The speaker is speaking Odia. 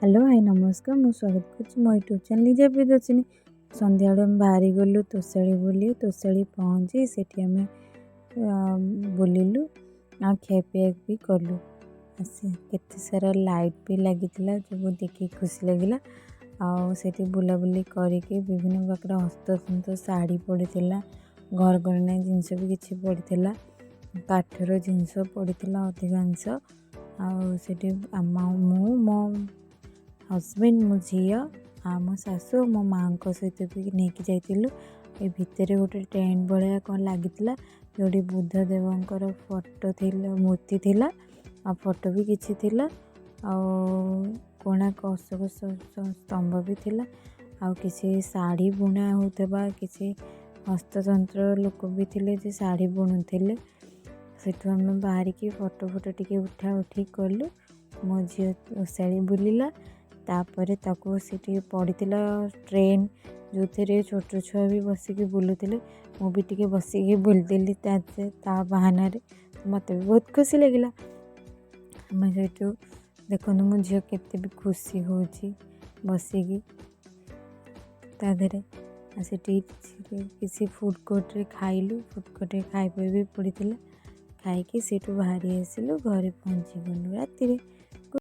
ହ୍ୟାଲୋ, ହାଇ, ନମସ୍କାର। ମୁଁ ସ୍ୱାଗତ କରୁଛି ମୋ ୟୁଟ୍ୟୁବ୍ ଚ୍ୟାନେଲ୍ ଲିଜା ପ୍ରିୟଦର୍ଶିନୀ। ସନ୍ଧ୍ୟାବେଳେ ଆମେ ବାହାରି ଗଲୁ ତୋଷାଳି ବୁଲି। ତୋଷାଳି ପହଞ୍ଚି ସେଠି ଆମେ ବୁଲିଲୁ ଆଉ ଖିଆପିଆ ବି କଲୁ। ଆସି କେତେ ସାରା ଲାଇଟ୍ ବି ଲାଗିଥିଲା, ସବୁ ଦେଖିକି ଖୁସି ଲାଗିଲା। ଆଉ ସେଠି ବୁଲାବୁଲି କରିକି ବିଭିନ୍ନ ପ୍ରକାର ହସ୍ତତନ୍ତ ଶାଢ଼ୀ ପଡ଼ିଥିଲା, ଘରକରଣା ଜିନିଷ ବି କିଛି ପଡ଼ିଥିଲା, କାଠର ଜିନିଷ ପଡ଼ିଥିଲା ଅଧିକାଂଶ। ଆଉ ସେଠି ଆମ ମୁଁ, ମୋ ହଜବେଣ୍ଡ, ମୋ ଝିଅ ଆଉ ମୋ ଶାଶୁ, ମୋ ମାଆଙ୍କ ସହିତ ବି ନେଇକି ଯାଇଥିଲୁ। ଏ ଭିତରେ ଗୋଟେ ଟେଣ୍ଟ ଭଳିଆ କ'ଣ ଲାଗିଥିଲା, ଯେଉଁଠି ବୁଦ୍ଧ ଦେବଙ୍କର ଫଟୋ ଥିଲା, ମୂର୍ତ୍ତି ଥିଲା ଆଉ ଫଟୋ ବି କିଛି ଥିଲା। ଆଉ କୋଣାର୍କ ଅଶୋକ ସ୍ତମ୍ଭ ବି ଥିଲା। ଆଉ କିଛି ଶାଢ଼ୀ ବୁଣା ହେଉଥିବା କିଛି ହସ୍ତତନ୍ତ୍ର ଲୋକ ବି ଥିଲେ ଯେ ଶାଢ଼ୀ ବୁଣୁଥିଲେ। ସେଠୁ ଆମେ ବାହାରିକି ଫଟୋ ଫଟୋ ଟିକେ ଉଠା ଉଠି କଲୁ। ମୋ ଝିଅ ତୋଷାଳି ବୁଲିଲା। ତାପରେ ତାକୁ ସେଠି ପଡ଼ିଥିଲା ଟ୍ରେନ୍, ଯେଉଁଥିରେ ଛୋଟ ଛୁଆ ବି ବସିକି ବୁଲୁଥିଲେ। ମୁଁ ବି ଟିକେ ବସିକି ବୁଲିଦେଲି ତା ବାହାନାରେ। ମୋତେ ବି ବହୁତ ଖୁସି ଲାଗିଲା। ଆମେ ସେଇଠୁ ଦେଖନ୍ତୁ, ମୋ ଝିଅ କେତେ ବି ଖୁସି ହେଉଛି ବସିକି ତା ଦେହରେ। ଆଉ ସେଠି କିଛି ଫୁଡ଼୍ କୋର୍ଟରେ ଖାଇଲୁ। ଫୁଡ଼୍ କୋର୍ଟରେ ଖାଇବା ବି ପଡ଼ିଥିଲା। ଖାଇକି ସେଇଠୁ ବାହାରି ଆସିଲୁ, ଘରେ ପହଞ୍ଚିଗଲୁ ରାତିରେ।